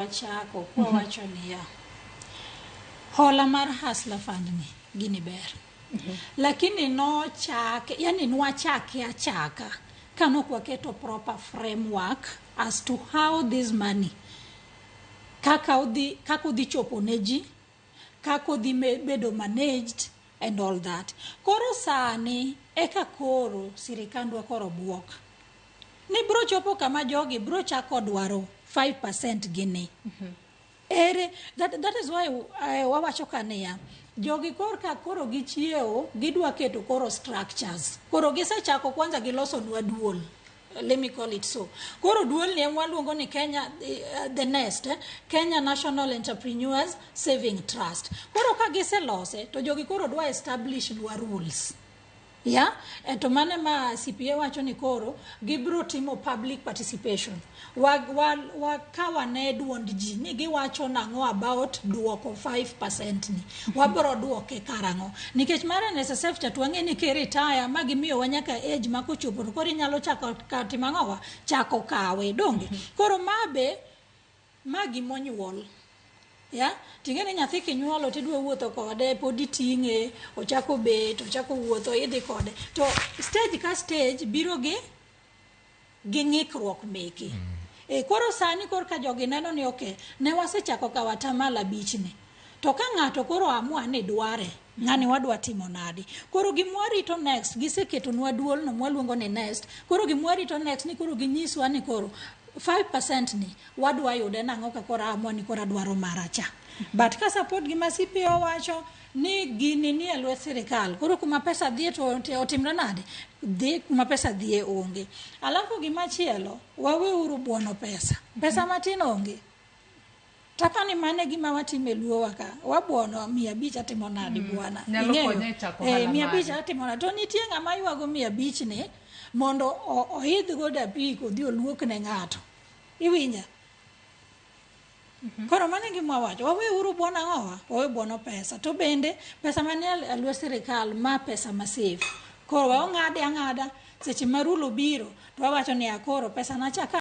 Wachako kwawacho niya, hola mar Hustler Fund ni gini ber, lakini nochake, yani nwachake achaka kanok waketo proper framework as to how this money kaka odhi chopo ne ji, kaka odhi bedo managed and all that. Koro sani eka koro sirikandwa koro buok ni bro chopo kama jogi bro chako dwaro 5% gini ere. That is why wawacho ka niya, jogi korka koro gichiewo, gidwa keto koro structures. Koro gisechako kwanza gilosonwa duol, let me call it so. Koro duol ni em waluongo ni Kenya, the Nest, eh? Kenya National Entrepreneurs Saving Trust. Koro ka giselose to jogi koro dwa establish nwa rules ya e, to mane ma CPA wacho ni koro gibiro timo public participation, wa kawane duond ji ni giwacho nang'o about duoko 5% ni wabiro duoke karang'o, nikech mar NSSF cha to wang'e ni kiritaya ma gimiyowa nyaka age ma kochopo to koro inyalo chako timo ang'owa, chako kawe donge. Koro ma be ma gimonyuol ya ting'e ni nyathi kinyuolo tidwa wuotho kode, pod iting'e, ochako bet, ochako wuotho, idhi kode to stage ka stage biro gi ng'ikruok meke. E koro sani korka jogi neno ni okay, ne wasechako kawo atamalo abich ni to ka ng'ato koro amua ni dware, ng'ani wadwa timo nadi? Koro gimwarito next, giseketonwa duolno mwaluongo ni Nest. Koro gimwarito next ni koro ginyiswa ni koro 5% ni wadwa yude nang'o, ka koro amua ni koro adwaro mara cha. But ka support gima CPA owacho ni gini ni e lwet sirikal, koro kuma pesa dhiye to otimre nade, dhi kuma pesa dhiye onge. Alafu gimachielo, waweuru buono pesa, pesa matin onge. Tapani mano e gima watimo e luowa ka, wabuono 500, atimo nadi bwana? Nyalo Ing'eyo? konye e chako Eh, ohala 500 mare. atimo nadi? To nitie ng'ama ywago 500 ni mondo oidh godo apiko odhi oluok ne ng'ato, iwinja? Koro mano e gima wawacho, waweuru buono ang'owa, wawe buono pesa. To bende pesa manie e lwet sirikal ma pesa ma safe, koro we ong'ade ang'ada. Seche ma rule obiro to wawacho niya, koro pesa na cha ka.